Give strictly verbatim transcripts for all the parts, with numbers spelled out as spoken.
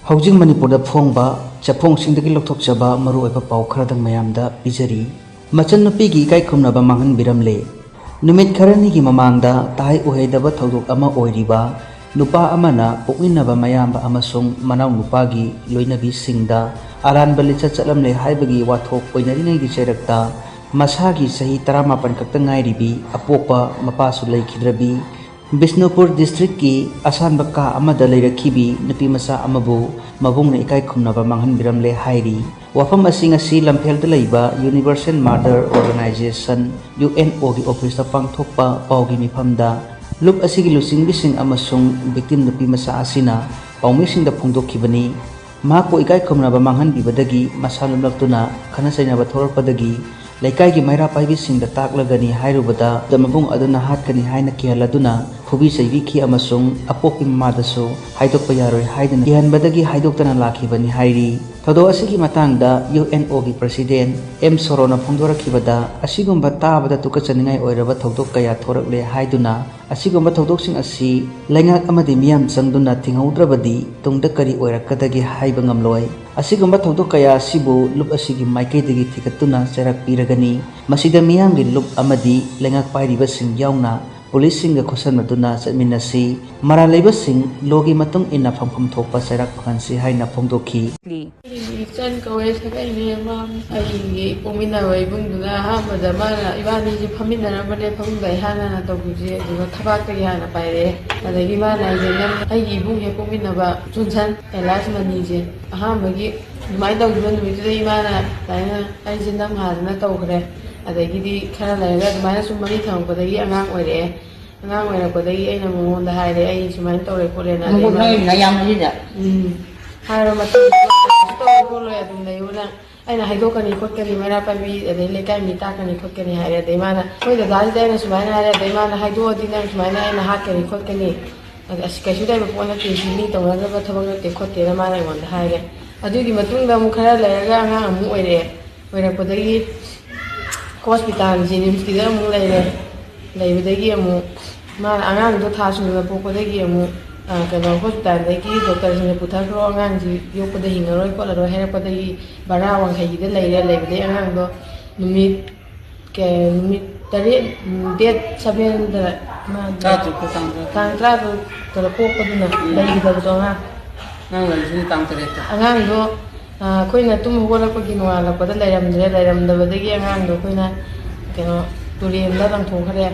ꯍꯧꯖꯤꯛ ꯃꯅꯤꯄꯨꯔꯗ ꯐꯣꯡꯕ ꯆꯦꯐꯣꯡꯁꯤꯡꯗꯒꯤ ꯂꯧꯊꯣꯛꯆꯕ ꯃꯔꯨꯑꯣꯏꯕ ꯄꯥꯎ ꯈꯔꯗꯪ ꯃꯌꯥꯝꯗ ꯄꯤꯖꯔꯤ꯫ ꯃꯆꯟꯅꯨꯄꯤꯒꯤ ꯏꯀꯥꯏ ꯈꯨꯝꯅꯕ ꯃꯥꯡꯍꯟꯕꯤꯔꯝꯂꯦ꯫ ꯅꯨꯃꯤꯠ ꯈꯔꯅꯤꯒꯤ ꯃꯃꯥꯡꯗ ꯇꯥꯍꯩ ꯎꯍꯩꯗꯕ ꯊꯧꯗꯣꯛ ꯑꯃ ꯑꯣꯏꯔꯤꯕ ꯅꯨꯄꯥ ꯑꯃꯅ ꯄꯣꯛꯃꯤꯟꯅꯕ ꯃꯌꯥꯝꯕ ꯑꯃꯁꯨꯡ ꯃꯅꯥꯎꯅꯨꯄꯥꯒꯤ ꯂꯣꯏꯅꯕꯤꯁꯤꯡꯗ ꯑꯔꯥꯟꯕ ꯂꯤꯆꯠ ꯆꯠꯂꯝꯂꯦ ꯍꯥꯏꯕꯒꯤ ꯋꯥꯊꯣꯛ ꯑꯣꯏꯅꯔꯤꯉꯩꯒꯤ ꯆꯩꯔꯛꯇ ꯃꯁꯥꯒꯤ ꯆꯍꯤ ꯇꯔꯥꯃꯥꯄꯟ ꯈꯛꯇ ꯉꯥꯏꯔꯤꯕꯤ ꯑꯄꯣꯛꯄ ꯃꯄꯥꯁꯨ ꯂꯩꯈꯤꯗ꯭ꯔꯕꯤ ꯕꯤꯁꯅꯨꯄꯨꯔ ꯗꯤꯁꯇ꯭ꯔꯤꯛꯀꯤ ꯑꯁꯥꯟꯕ ꯀꯥ ꯑꯃꯗ ꯂꯩꯔꯛꯈꯤꯕꯤ ꯅꯨꯄꯤ ꯃꯆꯥ ꯑꯃꯕꯨ ꯃꯕꯨꯡꯅ ꯏꯀꯥꯏ ꯈꯨꯝꯅꯕ ꯃꯥꯡꯍꯟꯕꯤꯔꯝꯂꯦ ꯍꯥꯏꯔꯤ꯫ ꯋꯥꯐꯝ ꯑꯁꯤ ꯉꯁꯤ ꯂꯝꯐꯦꯜꯗ ꯂꯩꯕ Universal Mother Organization, U N ꯑꯣꯒꯤ ꯑꯣꯐꯤꯁꯇ ꯄꯥꯡꯊꯣꯛꯄ ꯄꯥꯎꯒꯤ ꯃꯤꯐꯝꯗ ꯂꯨꯞ ꯑꯁꯤꯒꯤ ꯂꯨꯆꯤꯡꯕꯤꯁꯤꯡ ꯑꯃꯁꯨꯡ victim ꯅꯨꯄꯤ ꯃꯆꯥ ꯑꯁꯤꯅ ꯄꯥꯎꯃꯤꯁꯤꯡꯗ ꯐꯣꯡꯗꯣꯛꯈꯤꯕꯅꯤ꯫ ꯃꯍꯥꯛꯄꯨ ꯏꯀꯥꯏ ꯈꯨꯝꯅꯕ ꯃꯥꯡꯍꯟꯕꯤꯕꯗꯒꯤ ꯃꯁꯥ ꯂꯨꯝꯂꯛꯇꯨꯅ ꯈꯠꯅ ꯆꯩꯅꯕ ꯊꯣꯛꯂꯛꯄꯗꯒꯤ ꯂꯩꯀꯥꯏꯒꯤ ꯃꯩꯔꯥ ꯄꯥꯏꯕꯤꯁꯤꯡꯗ ꯇꯥꯛꯂꯒꯅꯤ ꯍꯥꯏꯔꯨꯕꯗ ꯃꯕꯨꯡ ꯑꯗꯨꯅ ꯍꯥꯠꯀꯅꯤ ꯍꯥꯏꯅ ꯀꯤꯍꯜꯂꯗꯨꯅ ꯐꯨꯕꯤ ꯆꯩꯕꯤꯈꯤ ꯑꯃꯁꯨꯡ ꯑꯄꯣꯛꯄꯤ ꯃꯃꯥꯗꯁꯨ ꯍꯥꯏꯗꯣꯛꯄ ꯌꯥꯔꯣꯏ ꯍꯥꯏꯗꯨꯅ ꯀꯤꯍꯟꯕꯗꯒꯤ ꯍꯥꯏꯗꯣꯛꯇꯅ ꯂꯥꯛꯈꯤꯕꯅꯤ ꯍꯥꯏꯔꯤ꯫ ꯊꯧꯗꯣꯛ ꯑꯁꯤꯒꯤ ꯃꯇꯥꯡꯗ ꯌꯨ ꯑꯦꯟ ꯑꯣꯒꯤ president ꯑꯦꯝ ꯁꯣꯔꯣꯅ ꯐꯣꯡꯗꯣꯔꯛꯈꯤꯕꯗ, ꯑꯁꯤꯒꯨꯝꯕ ꯇꯥꯕꯗ ꯇꯨꯀꯠꯆꯅꯤꯡꯉꯥꯏ ꯑꯣꯏꯔꯕ ꯊꯧꯗꯣꯛ ꯀꯌꯥ ꯊꯣꯔꯛꯂꯦ ꯍꯥꯏꯗꯨꯅ ꯑꯁꯤꯒꯨꯝꯕ ꯊꯧꯗꯣꯛꯁꯤꯡ ꯑꯁꯤ ꯂꯩꯉꯥꯛ ꯑꯃꯗꯤ ꯃꯤꯌꯥꯝ ꯆꯪꯗꯨꯅ ꯊꯤꯡꯍꯧꯗ꯭ꯔꯕꯗꯤ ꯇꯨꯡꯗ ꯀꯔꯤ ꯑꯣꯏꯔꯛꯀꯗꯒꯦ ꯍꯥꯏꯕ ꯉꯝꯂꯣꯏ꯫ ꯑꯁꯤꯒꯨꯝꯕ ꯊꯧꯗꯣꯛ ꯀꯌꯥ ꯑꯁꯤꯕꯨ ꯂꯨꯞ ꯑꯁꯤꯒꯤ ꯃꯥꯏꯀꯩꯗꯒꯤ ꯊꯤꯒꯠꯇꯨꯅ ꯆꯩꯔꯥꯛ ꯄꯤꯔꯒꯅꯤ꯫ ꯃꯁꯤꯗ ꯃꯤꯌꯥꯝꯒꯤ ꯂꯨꯞ ꯑꯃꯗꯤ ꯂꯩꯉꯥꯛ ꯄꯥꯏꯔꯤꯕꯁꯤꯡ ꯌꯥꯎꯅ ꯄꯨꯂꯤꯁꯁꯤꯡꯒ ꯈꯨꯠꯁꯝꯅꯗꯨꯅ ꯆꯠꯃꯤꯟꯅꯁꯤ꯫ ꯃꯔꯥꯜ ꯂꯩꯕꯁꯤꯡ ꯂꯣꯒꯤ ꯃꯇꯨꯡ ꯏꯟꯅ ꯐꯪꯐꯝ ꯊꯣꯛꯄ ꯆꯩꯔꯥꯛ ꯐꯪꯍꯟꯁꯤ ꯍꯥꯏꯅ ꯐꯣꯡꯗꯣꯛꯈꯤ꯫ ꯑꯩꯒꯤ ꯏꯆꯟ ꯀꯧꯋꯦ, ꯁꯥꯒꯩꯅꯦ꯫ ꯃꯥ ꯑꯩꯒꯤ ꯄꯣꯛꯃꯤꯟꯅꯕ ꯏꯕꯨꯡꯗꯨꯅ ꯑꯍꯥꯟꯕꯗ ꯃꯥꯅ ꯏꯕꯥꯅꯤꯁꯦ ꯐꯝꯃꯤꯟꯅꯔꯝꯕꯅꯦ ꯐꯃꯨꯡꯗ, ꯑꯩ ꯍꯥꯟꯅ ꯇꯧꯈꯤꯕꯁꯦ꯫ ꯑꯗꯨꯒ ꯊꯕꯥꯛꯇꯒꯤ ꯍꯥꯟꯅ ꯄꯥꯏꯔꯛꯑꯦ꯫ ꯑꯗꯒꯤ ꯃꯥꯅ ꯑꯩꯁꯦ ꯅꯪ ꯑꯩꯒꯤ ꯏꯕꯨꯡ ꯍꯦꯛ ꯄꯣꯛꯃꯤꯟꯅꯕ ꯖꯣꯟꯁꯟ, ꯀꯩꯂꯥꯁ ꯃꯅꯤꯁꯦ ꯑꯍꯥꯟꯕꯒꯤ ꯑꯗꯨꯃꯥꯏꯅ ꯇꯧꯈꯤꯕ ꯅꯨꯃꯤꯠꯇꯨꯗ ꯏꯃꯥꯅ ꯑꯗꯨꯃꯥꯏꯅ ꯑꯩꯁꯦ ꯅꯝ ꯍꯥꯗꯅ ꯇꯧꯈ꯭ꯔꯦ꯫ ꯑꯗꯒꯤꯗꯤ ꯈꯔ ꯂꯩꯔꯒ ꯑꯗꯨꯃꯥꯏꯅ ꯁꯨꯝ ꯃꯔꯤ ꯊꯝꯃꯛꯄꯗꯒꯤ ꯑꯉꯥꯡ ꯑꯣꯏꯔꯛꯑꯦ꯫ ꯑꯉꯥꯡ ꯑꯣꯏꯔꯛꯄꯗꯒꯤ ꯑꯩꯅ ꯃꯉꯣꯟꯗ ꯍꯥꯏꯔꯦ, "ꯑꯩ ꯁꯨꯃꯥꯏꯅ ꯇꯧꯔꯦ ꯈꯣꯠꯂꯦꯅ", ꯑꯗꯩ ꯃꯉꯣꯟꯗ ꯃꯥꯅ ꯅꯣꯏ ꯅꯌꯥꯝꯕꯁꯤꯗ? ꯎꯝ꯫ ꯍꯥꯏꯔ ꯃꯇꯨꯡꯗ ꯀꯩꯁꯨ ꯇꯧꯔꯣꯏ ꯈꯣꯠꯂꯣꯏ, ꯑꯗꯨꯝ ꯂꯩꯌꯨ ꯅꯪ, ꯑꯩꯅ ꯍꯥꯏꯗꯣꯛꯀꯅꯤ ꯈꯣꯠꯀꯅꯤ, ꯃꯩꯔꯥ ꯄꯥꯏꯕꯤ ꯑꯗꯩ ꯂꯩꯀꯥꯏ ꯃꯤ ꯇꯥꯛꯀꯅꯤ ꯈꯣꯠꯀꯅꯤ ꯍꯥꯏꯔꯦ꯫ ꯑꯗꯩ ꯃꯥꯅ, ꯑꯩꯈꯣꯏ ꯗꯗꯥꯁꯤꯗ ꯑꯩꯅ ꯁꯨꯃꯥꯏꯅ ꯍꯥꯏꯔꯦ, ꯑꯗꯩ ꯃꯥꯅ ꯍꯥꯏꯗꯣꯛꯑꯗꯤ ꯅꯪ ꯁꯨꯃꯥꯏꯅ ꯑꯩꯅ ꯍꯥꯠꯀꯅꯤ ꯈꯣꯠꯀꯅꯤ, ꯑꯗ ꯑꯁ ꯀꯩꯁꯨ ꯂꯩꯕ ꯄꯣꯠ ꯅꯠꯇꯦ, ꯁꯤ ꯃꯤ ꯇꯧꯅꯗꯕ ꯊꯕꯛ ꯅꯠꯇꯦ ꯈꯣꯠꯇꯦꯅ ꯃꯥꯅ ꯑꯩꯉꯣꯟꯗ ꯍꯥꯏꯔꯦ꯫ ꯑꯗꯨꯒꯤ ꯃꯇꯨꯡꯗ ꯑꯃꯨꯛ ꯈꯔ ꯂꯩꯔꯒ ꯑꯉꯥꯡ ꯑꯃꯨꯛ ꯑꯣꯏꯔꯛꯑꯦ꯫ ꯑꯣꯏꯔꯛꯄꯗꯒꯤ ꯍꯣꯁꯄꯤꯇꯥꯜꯒꯤ ꯖꯦꯅꯤꯝꯁꯀꯤꯗ ꯑꯃꯨꯛ ꯂꯩꯔꯦ꯫ ꯂꯩꯕꯗꯒꯤ ꯑꯃꯨꯛ ꯃꯥꯅ ꯑꯉꯥꯡꯗꯣ ꯊꯥ ꯁꯨꯗꯅ ꯄꯣꯛꯄꯗꯒꯤ ꯑꯃꯨꯛ ꯑ, ꯀꯩꯅꯣ, ꯍꯣꯁꯄꯤꯇꯥꯜꯗꯒꯤ ꯗꯣꯛꯇꯔꯁꯤꯡꯅ ꯄꯨꯊꯈ꯭ꯔꯣ, ꯑꯉꯥꯡꯁꯤ ꯌꯣꯛꯄꯗ ꯍꯤꯡꯉꯔꯣꯏ ꯈꯣꯠꯂꯔꯣꯏ ꯍꯥꯏꯔꯛꯄꯗꯒꯤ ꯕꯔꯥ ꯋꯥꯡꯈꯩꯒꯤꯗ ꯂꯩꯔꯦ꯫ ꯂꯩꯕꯗꯒꯤ ꯑꯉꯥꯡꯗꯣ ꯅꯨꯃꯤꯠ ꯀꯦ-, ꯅꯨꯃꯤꯠ ꯇꯔꯦꯠ, ꯗꯦꯠ ꯁꯚꯦꯟꯗ ꯃꯥ ꯇꯔꯥꯇꯔꯨꯛꯇ, ꯇꯥꯡ ꯇꯔꯥꯇꯔꯨꯛ꯫ ꯇꯥꯡ ꯇꯔꯥꯇꯔꯨꯛꯇ ꯄꯣꯛꯄꯗꯨꯅ ꯎꯝ꯫ ꯂꯩꯈꯤꯗꯕꯗꯣ ꯑꯉꯥꯡ꯫ ꯅꯪ ꯂꯩꯔꯤꯁꯤꯅ ꯇꯥꯡ ꯇꯔꯦꯠꯇ꯫ ꯑꯉꯥꯡꯗꯣ, ꯑ, ꯑꯩꯈꯣꯏꯅ ꯇꯨꯝ ꯍꯧꯒꯠꯂꯛꯄꯒꯤ ꯅꯣꯡꯉꯥꯜꯂꯛꯄꯗ ꯂꯩꯔꯝꯗ꯭ꯔꯦ꯫ ꯂꯩꯔꯝꯗꯕꯗꯒꯤ ꯑꯉꯥꯡꯗꯣ ꯑꯩꯈꯣꯏꯅ, ꯀꯩꯅꯣ, ꯇꯨꯔꯦꯟꯗ ꯂꯪꯊꯣꯛꯈ꯭ꯔꯦ꯫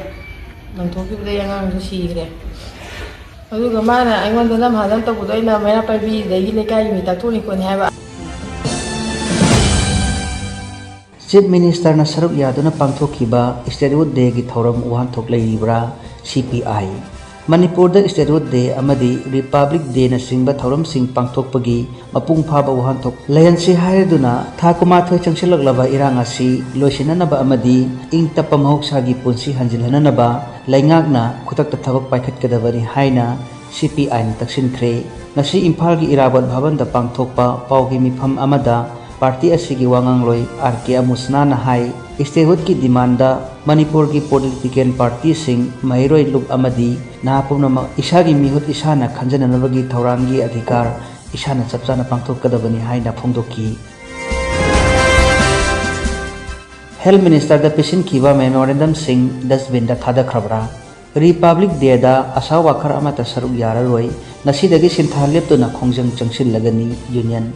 ꯂꯪꯊꯣꯛꯈꯤꯕꯗꯒꯤ ꯑꯉꯥꯡꯗꯣ ꯁꯤꯈ꯭ꯔꯦ꯫ ꯑꯗꯨꯒ ꯃꯥꯅ ꯑꯩꯉꯣꯟꯗ ꯅꯝꯍꯥ ꯅꯝ ꯇꯧꯕꯗꯣ ꯑꯩꯅ ꯃꯩꯔꯥ ꯄꯥꯏꯕꯤꯗꯒꯤ ꯂꯩꯀꯥꯏꯒꯤ ꯃꯤ ꯇꯥꯛꯊꯣꯛꯅꯤ ꯈꯣꯠꯅꯤ ꯍꯥꯏꯕ꯫ ꯆꯤꯐ ꯃꯤꯅꯤꯁꯇꯔꯅ ꯁꯔꯨꯛ ꯌꯥꯗꯨꯅ ꯄꯥꯡꯊꯣꯛꯈꯤꯕ ꯏꯁꯇꯦꯠꯍꯨꯗ ꯗꯦꯒꯤ ꯊꯧꯔꯝ ꯋꯥꯍꯟꯊꯣꯛ ꯂꯩꯔꯤꯕ꯭ꯔꯥ? ꯁꯤ ꯄꯤ ꯑꯥꯏ꯫ ꯃꯅꯤꯄꯨꯔꯗ ꯏꯁꯇꯦꯠꯍꯨꯗ ꯗꯦ ꯑꯃꯗꯤ ꯔꯤꯄꯕ꯭ꯂꯤꯛ ꯗꯦꯅꯆꯤꯡꯕ ꯊꯧꯔꯝꯁꯤꯡ ꯄꯥꯡꯊꯣꯛꯄꯒꯤ ꯃꯄꯨꯡ ꯐꯥꯕ ꯋꯥꯍꯟꯊꯣꯛ ꯂꯩꯍꯟꯁꯤ ꯍꯥꯏꯗꯨꯅ ꯊꯥ ꯀꯨꯟꯃꯥꯊꯣꯏ ꯆꯪꯁꯤꯜꯂꯛꯂꯕ ꯏꯔꯥꯡ ꯑꯁꯤ ꯂꯣꯏꯁꯤꯟꯅꯅꯕ ꯑꯃꯗꯤ ꯏꯪ ꯇꯞꯄ ꯃꯍꯧꯁꯥꯒꯤ ꯄꯨꯟꯁꯤ ꯍꯟꯖꯤꯜꯍꯟꯅꯅꯕ ꯂꯩꯉꯥꯛꯅ ꯈꯨꯗꯛꯇ ꯊꯕꯛ ꯄꯥꯏꯈꯠꯀꯗꯕꯅꯤ ꯍꯥꯏꯅ ꯁꯤ ꯄꯤ ꯑꯥꯏꯅ ꯇꯛꯁꯤꯟꯈ꯭ꯔꯦ꯫ ꯉꯁꯤ ꯏꯝꯐꯥꯜꯒꯤ ꯏꯔꯥꯕꯣꯠ ꯚꯕꯟꯗ ꯄꯥꯡꯊꯣꯛꯄ ꯄꯥꯎꯒꯤ ꯃꯤꯐꯝ ꯑꯃꯗ ꯄꯥꯔꯇꯤ ꯑꯁꯤꯒꯤ ꯋꯥꯉꯥꯡꯂꯣꯏ ꯑꯥꯔ ꯀꯦ ꯑꯃꯨꯁꯅꯥꯅ ꯍꯥꯏ, ꯏꯁꯇꯦꯠꯍꯨꯗꯀꯤ ꯗꯤꯃꯥꯟꯗ ꯃꯅꯤꯄꯨꯔꯒꯤ ꯄꯣꯂꯤꯇꯤꯀꯦꯜ ꯄꯥꯔꯇꯤꯁꯤꯡ, ꯃꯍꯩꯔꯣꯏ ꯂꯨꯞ ꯑꯃꯗꯤ ꯅꯍꯥ ꯄꯨꯝꯅꯃꯛ ꯏꯁꯥꯒꯤ ꯃꯤꯍꯨꯠ ꯏꯁꯥꯅ ꯈꯟꯖꯅꯅꯕꯒꯤ ꯊꯧꯔꯥꯡꯒꯤ ꯑꯙꯤꯀꯥꯔ ꯏꯁꯥꯅ ꯆꯞ ꯆꯥꯅ ꯄꯥꯡꯊꯣꯛꯀꯗꯕꯅꯤ ꯍꯥꯏꯅ ꯐꯣꯡꯗꯣꯛꯈꯤ꯫ ꯍꯦꯜꯊ ꯃꯤꯅꯤꯁꯇꯔꯗ ꯄꯤꯁꯤꯟꯈꯤꯕ ꯃꯦꯃꯣꯔꯦꯟꯗꯝꯁꯤꯡ ꯗꯁꯕꯤꯟꯗ ꯊꯥꯗꯈ꯭ꯔꯕ꯭ꯔꯥ? ꯔꯤꯄꯕ꯭ꯂꯤꯛ ꯗꯦꯗ ꯑꯁꯥ ꯋꯥꯀꯔ ꯑꯃꯠꯇ ꯁꯔꯨꯛ ꯌꯥꯔꯔꯣꯏ꯫ ꯉꯁꯤꯗꯒꯤ ꯁꯤꯟꯊꯥ ꯂꯦꯞꯇꯨꯅ ꯈꯣꯡꯖꯪ ꯆꯪꯁꯤꯜꯂꯒꯅꯤ ꯌꯨꯅꯤꯌꯟ꯫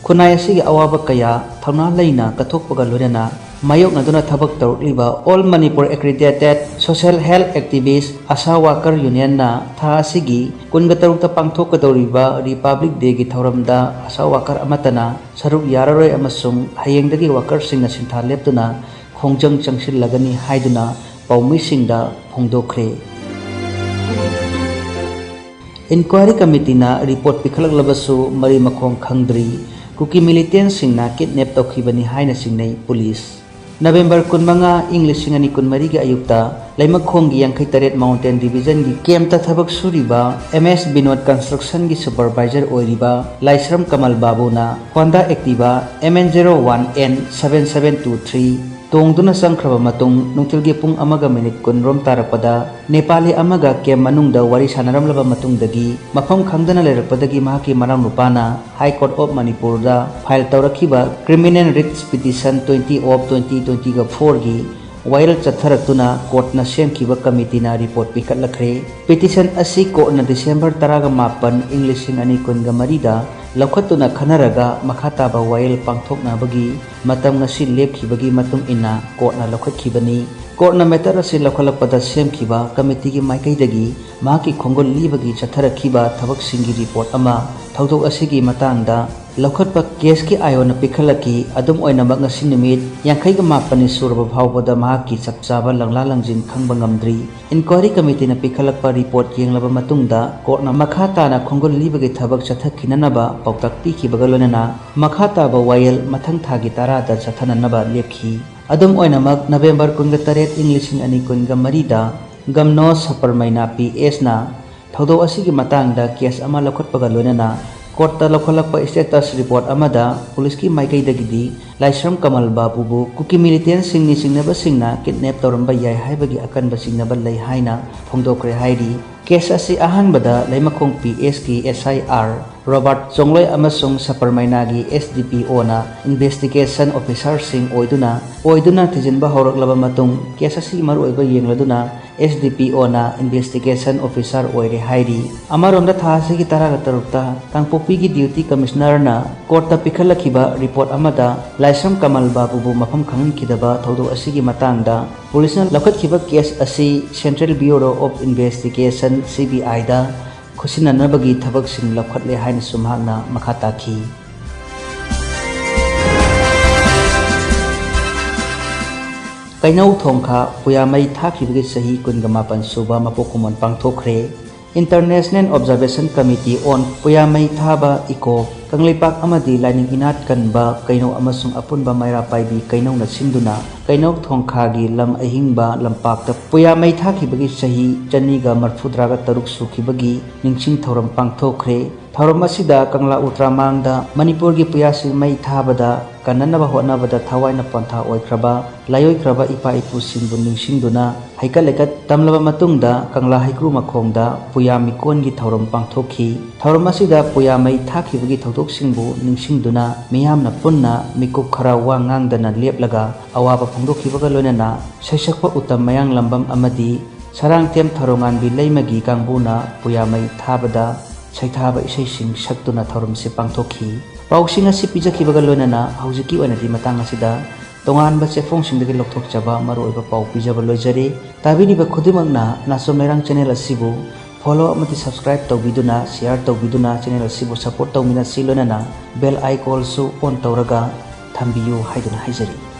ꯈꯨꯟꯅꯥꯏ ꯑꯁꯤꯒꯤ ꯑꯋꯥꯕ ꯀꯌꯥ ꯊꯧꯅꯥ ꯂꯩꯅ ꯀꯠꯊꯣꯛꯄꯒ ꯂꯣꯏꯅꯅ ꯃꯥꯌꯣꯛꯅꯗꯨꯅ ꯊꯕꯛ ꯇꯧꯔꯛꯂꯤꯕ all Manipur accredited social health ꯑꯦꯛꯇꯤꯚꯤꯁ ꯑꯁꯥ ꯋꯥꯀꯔ ꯌꯨꯅꯤꯌꯟꯅ ꯊꯥ ꯑꯁꯤꯒꯤ ꯀꯨꯟꯒ ꯇꯔꯨꯛꯇ ꯄꯥꯡꯊꯣꯛꯀꯗꯧꯔꯤꯕ ꯔꯤꯄꯕ꯭ꯂꯤꯛ ꯗꯦꯒꯤ ꯊꯧꯔꯝꯗ ꯑꯁꯥ ꯋꯥꯀꯔ ꯑꯃꯠꯇꯅ ꯁꯔꯨꯛ ꯌꯥꯔꯔꯣꯏ ꯑꯃꯁꯨꯡ ꯍꯌꯦꯡꯗꯒꯤ ꯋꯥꯀꯔꯁꯤꯡꯅ ꯁꯤꯟꯊꯥ ꯂꯦꯞꯇꯨꯅ ꯈꯣꯡꯖꯪ ꯆꯪꯁꯤꯜꯂꯒꯅꯤ ꯍꯥꯏꯗꯨꯅ ꯄꯥꯎꯃꯤꯁꯤꯡꯗ ꯐꯣꯡꯗꯣꯛꯈ꯭ꯔꯦ꯫ ꯏꯟꯀ꯭ꯋꯥꯏꯔꯤ ꯀꯃꯤꯇꯤꯅ ꯔꯤꯄꯣꯔꯠ ꯄꯤꯈꯠꯂꯛꯂꯕꯁꯨ ꯃꯔꯤ ꯃꯈꯣꯡ ꯈꯪꯗ꯭ꯔꯤ꯫ ꯀꯨꯀꯤ ꯃꯤꯂꯤꯇꯦꯟꯁꯤꯡꯅ ꯀꯤꯗꯅꯦꯞ ꯇꯧꯈꯤꯕꯅꯤ ꯍꯥꯏꯅ ꯆꯤꯡꯅꯩ ꯄꯨꯂꯤꯁ꯫ ꯅꯕꯦꯝꯕꯔ ꯀꯨꯟꯃꯉꯥ, ꯏꯪ ꯂꯤꯁꯤꯡ ꯑꯅꯤ ꯀꯨꯟꯃꯔꯤꯒꯤ ꯑꯌꯨꯛꯇ ꯂꯩꯃꯈꯣꯡꯒꯤ ꯌꯥꯡꯈꯩ ꯇꯔꯦꯠ ꯃꯥꯎꯟꯇꯦꯟ ꯗꯤꯕꯤꯖꯟꯒꯤ ꯀꯦꯝꯞꯇ ꯊꯕꯛ ꯁꯨꯔꯤꯕ ꯑꯦꯝ ꯑꯦꯁ ꯕꯤꯅꯣꯗ ꯀꯟꯁꯇ꯭ꯔꯛꯁꯟꯒꯤ ꯁꯨꯄꯔꯚꯥꯏꯖꯔ ꯑꯣꯏꯔꯤꯕ ꯂꯥꯏꯁ꯭ꯔꯝ ꯀꯃꯜ ꯕꯥꯕꯨꯅ Honda Activa M N zero one N seven seven two three ꯇꯣꯡꯗꯨꯅ ꯆꯪꯈ꯭ꯔꯕ ꯃꯇꯨꯡ ꯅꯨꯡꯊꯤꯜꯒꯤ ꯄꯨꯡ ꯑꯃꯒ ꯃꯤꯅꯤꯠ ꯀꯨꯟ ꯔꯣꯝ ꯇꯥꯔꯛꯄꯗ ꯅꯦꯄꯥꯂꯤ ꯑꯃꯒ ꯀꯦꯝ ꯃꯅꯨꯡꯗ ꯋꯥꯔꯤ ꯁꯥꯟꯅꯔꯝꯂꯕ ꯃꯇꯨꯡꯗꯒꯤ ꯃꯐꯝ ꯈꯪꯗꯅ ꯂꯩꯔꯛꯄꯗꯒꯤ ꯃꯍꯥꯛꯀꯤ ꯃꯅꯥꯎꯅꯨꯄꯥꯅ High Court of Manipurꯗ ꯐꯥꯏꯜ ꯇꯧꯔꯛꯈꯤꯕ Criminal Writ Petition twenty of twenty twenty-fourꯒꯤ ꯋꯥꯌꯦꯜ ꯆꯠꯊꯔꯛꯇꯨꯅ ꯀꯣꯔꯠꯅ ꯁꯦꯝꯈꯤꯕ ꯀꯃꯤꯇꯤꯅ ꯔꯤꯄꯣꯔꯠ ꯄꯤꯈꯠꯂꯛꯈ꯭ꯔꯦ꯫ ꯄꯤꯇꯤꯁꯟ ꯑꯁꯤ ꯀꯣꯔꯠꯅ ꯗꯤꯁꯦꯝꯕꯔ ꯇꯔꯥꯒ ꯃꯥꯄꯟ, ꯏꯪ ꯂꯤꯁꯤꯡ ꯑꯅꯤ ꯀꯨꯟꯒ ꯃꯔꯤꯗ ꯂꯧꯈꯠꯇꯨꯅ ꯈꯟꯅꯔꯒ ꯃꯈꯥ ꯇꯥꯕ ꯋꯥꯌꯦꯜ ꯄꯥꯡꯊꯣꯛꯅꯕꯒꯤ ꯃꯇꯝ ꯉꯁꯤ ꯂꯦꯞꯈꯤꯕꯒꯤ ꯃꯇꯨꯡ ꯏꯟꯅ ꯀꯣꯔꯠꯅ ꯂꯧꯈꯠꯈꯤꯕꯅꯤ꯫ ꯀꯣꯔꯠꯅ ꯃꯦꯇꯔ ꯑꯁꯤ ꯂꯧꯈꯠꯂꯛꯄꯗ ꯁꯦꯝꯈꯤꯕ ꯀꯃꯤꯇꯤꯒꯤ ꯃꯥꯏꯀꯩꯗꯒꯤ ꯃꯍꯥꯛꯀꯤ ꯈꯣꯡꯒꯨꯜ ꯂꯤꯕꯒꯤ ꯆꯠꯊꯔꯛꯈꯤꯕ ꯊꯕꯛꯁꯤꯡꯒꯤ ꯔꯤꯄꯣꯔꯠ ꯑꯃ ꯊꯧꯗꯣꯛ ꯑꯁꯤꯒꯤ ꯃꯇꯥꯡꯗ ꯂꯧꯈꯠꯄ ꯀꯦꯁꯀꯤ ꯑꯥꯏꯑꯣꯅ ꯄꯤꯈꯠꯂꯛꯈꯤ꯫ ꯑꯗꯨꯝ ꯑꯣꯏꯅꯃꯛ, ꯉꯁꯤ ꯅꯨꯃꯤꯠ ꯌꯥꯡꯈꯩꯒ ꯃꯥꯄꯟꯅꯤ ꯁꯨꯔꯕ ꯐꯥꯎꯕꯗ ꯃꯍꯥꯛꯀꯤ ꯆꯞ ꯆꯥꯕ ꯂꯪꯂꯥ ꯂꯪꯖꯤꯟ ꯈꯪꯕ ꯉꯝꯗ꯭ꯔꯤ꯫ ꯏꯟꯀ꯭ꯋꯥꯏꯔꯤ ꯀꯃꯤꯇꯤꯅ ꯄꯤꯈꯠꯂꯛꯄ ꯔꯤꯄꯣꯔꯠ ꯌꯦꯡꯂꯕ ꯃꯇꯨꯡꯗ, ꯀꯣꯔꯠꯅ ꯃꯈꯥ ꯇꯥꯅ ꯈꯣꯡꯒꯨꯜ ꯂꯤꯕꯒꯤ ꯊꯕꯛ ꯆꯠꯊꯈꯤꯅꯅꯕ ꯄꯥꯎꯇꯥꯛ ꯄꯤꯈꯤꯕꯒ ꯂꯣꯏꯅꯅ ꯃꯈꯥ ꯇꯥꯕ ꯋꯥꯌꯦꯜ ꯃꯊꯪ ꯊꯥꯒꯤ ꯇꯔꯥꯗ ꯆꯠꯊꯅꯅꯕ ꯂꯦꯞꯈꯤ꯫ ꯑꯗꯨꯝ ꯑꯣꯏꯅꯃꯛ, ꯅꯕꯦꯝꯕꯔ ꯀꯨꯟꯒ ꯇꯔꯦꯠ, ꯏꯪ ꯂꯤꯁꯤꯡ ꯑꯅꯤ ꯀꯨꯟꯒ ꯃꯔꯤꯗ ꯒꯝꯅꯣ ꯁꯄꯔꯃꯩꯅꯥ ꯄꯤ ꯑꯦꯁꯅ ꯊꯧꯗꯣꯛ ꯑꯁꯤꯒꯤ ꯃꯇꯥꯡꯗ ꯀꯦꯁ ꯑꯃ ꯂꯧꯈꯠꯄꯒ ꯂꯣꯏꯅꯅ ꯀꯣꯔꯠꯇ ꯂꯧꯈꯠꯂꯛꯄ ꯁ꯭ꯇꯦꯇꯁ ꯔꯤꯄꯣꯔꯠ ꯑꯃꯗ ꯄꯨꯂꯤꯁꯀꯤ ꯃꯥꯏꯀꯩꯗꯒꯤꯗꯤ ꯂꯥꯏꯁ꯭ꯔꯝ ꯀꯃꯜ ꯕꯥꯕꯨꯕꯨ ꯀꯨꯀꯤ ꯃꯤꯂꯤꯇꯦꯟꯁꯤꯡꯅꯤ ꯆꯤꯡꯅꯕꯁꯤꯡꯅ ꯀꯤꯗꯅꯦꯞ ꯇꯧꯔꯝꯕ ꯌꯥꯏ ꯍꯥꯏꯕꯒꯤ ꯑꯀꯟꯕ ꯆꯤꯡꯅꯕ ꯂꯩ ꯍꯥꯏꯅ ꯐꯣꯡꯗꯣꯛꯈ꯭ꯔꯦ ꯍꯥꯏꯔꯤ꯫ ꯀꯦꯁ ꯑꯁꯤ ꯑꯍꯥꯟꯕꯗ ꯂꯩꯃꯈꯣꯡ ꯄꯤ ꯑꯦꯁꯀꯤ ꯑꯦꯁ ꯑꯥꯏ ꯑꯥꯔ ꯔꯣꯕꯥꯔꯠ ꯆꯣꯡꯂꯣꯏ ꯑꯃꯁꯨꯡ ꯁꯄꯔꯃꯩꯅꯥꯒꯤ ꯑꯦꯁ ꯗꯤ ꯄꯤ ꯑꯣꯅ ꯏꯟꯚꯦꯁꯇꯤꯒꯦꯁꯟ ꯑꯣꯐꯤꯁꯥꯔꯁꯤꯡ ꯑꯣꯏꯗꯨꯅ, ꯑꯣꯏꯗꯨꯅ ꯊꯤꯖꯤꯟꯕ ꯍꯧꯔꯛꯂꯕ ꯃꯇꯨꯡ, ꯀꯦꯁ ꯑꯁꯤꯒꯤ ꯃꯔꯨꯑꯣꯏꯕ ꯌꯦꯡꯂꯗꯨꯅ ꯑꯦꯁ ꯗꯤ ꯄꯤ ꯑꯣꯅ ꯏꯟꯚꯦꯁꯇꯤꯒꯦꯁꯟ ꯑꯣꯐꯤꯁꯥꯔ ꯑꯣꯏꯔꯦ ꯍꯥꯏꯔꯤ꯫ ꯑꯃꯔꯣꯝꯗ, ꯊꯥ ꯑꯁꯤꯒꯤ ꯇꯔꯥꯒ ꯇꯔꯨꯛꯇ ꯀꯥꯡꯄꯣꯛꯄꯤꯒꯤ ꯗ꯭ꯌꯨꯇꯤ ꯀꯃꯤꯁꯅꯔꯅ ꯀꯣꯔꯠꯇ ꯄꯤꯈꯠꯂꯛꯈꯤꯕ ꯔꯤꯄꯣꯔꯠ ꯑꯃꯗ ꯂꯥꯏꯁ꯭ꯔꯝ ꯀꯃꯜ ꯕꯥꯕꯨꯕꯨ ꯃꯐꯝ ꯈꯪꯍꯟꯈꯤꯗꯕ ꯊꯧꯗꯣꯛ ꯑꯁꯤꯒꯤ ꯃꯇꯥꯡꯗ ꯄꯨꯂꯤꯁꯅ ꯂꯧꯈꯠꯈꯤꯕ ꯀꯦꯁ ꯑꯁꯤ central bureau of investigation, C B ꯑꯥꯏꯗ ꯈꯨꯠꯁꯤꯟꯅꯅꯕꯒꯤ ꯊꯕꯛꯁꯤꯡ ꯂꯧꯈꯠꯂꯦ ꯍꯥꯏꯅꯁꯨ ꯃꯍꯥꯛꯅ ꯃꯈꯥ ꯇꯥꯈꯤ꯫ ꯀꯩꯅꯧ ꯊꯣꯡꯈꯥ ꯄꯨꯌꯥꯃꯩ ꯊꯥꯈꯤꯕꯒꯤ ꯆꯍꯤ ꯀꯨꯟꯒ ꯃꯥꯄꯟ ꯁꯨꯕ ꯃꯄꯣꯛ ꯀꯨꯝꯑꯣꯟ ꯄꯥꯡꯊꯣꯛꯈ꯭ꯔꯦ꯫ International Observation Committee on ꯄꯨꯌꯥꯃꯩ ꯊꯥꯕ ꯏꯀꯣ ꯀꯪꯂꯩꯄꯥꯛ ꯑꯃꯗꯤ ꯂꯥꯏꯅꯤꯡ ꯏꯅꯥꯠ ꯀꯟꯕ ꯀꯩꯅꯧ ꯑꯃꯁꯨꯡ ꯑꯄꯨꯟꯕ ꯃꯩꯔꯥ ꯄꯥꯏꯕꯤ ꯀꯩꯅꯧꯅ ꯁꯤꯟꯗꯨꯅ ꯀꯩꯅꯧ ꯊꯣꯡꯈꯥꯒꯤ ꯂꯝ ꯑꯍꯤꯡꯕ ꯂꯝꯄꯥꯛꯇ ꯄꯨꯌꯥ ꯃꯩ ꯊꯥꯈꯤꯕꯒꯤ ꯆꯍꯤ ꯆꯅꯤꯒ ꯃꯔꯐꯨꯇꯔꯥꯒ ꯇꯔꯨꯛ ꯁꯨꯈꯤꯕꯒꯤ ꯅꯤꯡꯁꯤꯡ ꯊꯧꯔꯝ ꯄꯥꯡꯊꯣꯛꯈ꯭ꯔꯦ꯫ ꯊꯧꯔꯝ ꯑꯁꯤꯗ ꯀꯪꯂꯥ ꯎꯇ꯭ꯔꯥ ꯃꯥꯡꯗ ꯃꯅꯤꯄꯨꯔꯒꯤ ꯄꯨꯌꯥꯁꯤꯡ ꯃꯩ ꯊꯥꯕꯗ ꯀꯟꯅꯅꯕ ꯍꯣꯠꯅꯕꯗ ꯊꯋꯥꯏꯅ ꯄꯣꯟꯊꯥ ꯑꯣꯏꯈ꯭ꯔꯕ ꯂꯥꯏꯑꯣꯏꯈ꯭ꯔꯕ ꯏꯄꯥ ꯏꯄꯨꯁꯤꯡꯕꯨ ꯅꯤꯡꯁꯤꯡꯗꯨꯅ ꯍꯩꯀꯠ ꯂꯩꯀꯠ ꯇꯝꯂꯕ ꯃꯇꯨꯡꯗ ꯀꯪꯂꯥ ꯍꯩꯀ꯭ꯔꯨ ꯃꯈꯣꯡꯗ ꯄꯨꯌꯥ ꯃꯤꯀꯣꯟꯒꯤ ꯊꯧꯔꯝ ꯄꯥꯡꯊꯣꯛꯈꯤ꯫ ꯊꯧꯔꯝ ꯑꯁꯤꯗ ꯄꯨꯌꯥ ꯃꯩ ꯊꯥꯈꯤꯕꯒꯤ ꯊꯧꯗꯣꯛꯁꯤꯡꯕꯨ ꯅꯤꯡꯁꯤꯡꯗꯨꯅ ꯃꯤꯌꯥꯝꯅ ꯄꯨꯟꯅ ꯃꯤꯀꯨꯞ ꯈꯔ ꯋꯥ ꯉꯥꯡꯗꯅ ꯂꯦꯞꯂꯒ ꯑꯋꯥꯕ ꯐꯣꯡꯗꯣꯛꯈꯤꯕꯒ ꯂꯣꯏꯅꯅ ꯁꯩꯁꯛꯄ ꯎꯇꯝ ꯃꯌꯥꯡꯂꯝꯕꯝ ꯑꯃꯗꯤ ꯁꯔꯥꯡꯊꯦꯝ ꯊꯧꯔꯣꯉꯥꯟꯕꯤ ꯂꯩꯃꯒꯤ ꯀꯥꯡꯕꯨꯅ ꯄꯨꯌꯥ ꯃꯩ ꯊꯥꯕꯗ ꯁꯩꯊꯥꯕ ꯏꯁꯩꯁꯤꯡ ꯁꯛꯇꯨꯅ ꯊꯧꯔꯝꯁꯤ ꯄꯥꯡꯊꯣꯛꯈꯤ꯫ ꯄꯥꯎꯁꯤꯡ ꯑꯁꯤ ꯄꯤꯖꯈꯤꯕꯒ ꯂꯣꯏꯅꯅ ꯍꯧꯖꯤꯛꯀꯤ ꯑꯣꯏꯅꯗꯤ ꯃꯇꯥꯡ ꯑꯁꯤꯗ ꯇꯣꯉꯥꯟꯕ ꯆꯦꯐꯣꯡꯁꯤꯡꯗꯒꯤ ꯂꯧꯊꯣꯛꯆꯕ ꯃꯔꯨꯑꯣꯏꯕ ꯄꯥꯎ ꯄꯤꯖꯕ ꯂꯣꯏꯖꯔꯤ꯫ ꯇꯥꯕꯤꯔꯤꯕ ꯈꯨꯗꯤꯡꯃꯛꯅ ꯅꯥꯆꯣꯝ ꯂꯩꯔꯥꯡ ꯆꯦꯅꯦꯜ ꯑꯁꯤꯕꯨ ꯐꯣꯂꯣ ꯑꯃꯗꯤ ꯁꯕꯁꯀ꯭ꯔꯥꯏꯕ ꯇꯧꯕꯤꯗꯨꯅ, ꯁꯤꯌꯥꯔ ꯇꯧꯕꯤꯗꯨꯅ ꯆꯦꯅꯦꯜ ꯑꯁꯤꯕꯨ ꯁꯄꯣꯔꯠ ꯇꯧꯃꯤꯟꯅꯁꯤ, ꯂꯣꯏꯅꯅ ꯕꯦꯜ ꯑꯥꯏꯀꯣꯟꯁꯨ ꯑꯣꯟ ꯇꯧꯔꯒ ꯊꯝꯕꯤꯌꯨ ꯍꯥꯏꯗꯨꯅ ꯍꯥꯏꯖꯔꯤ꯫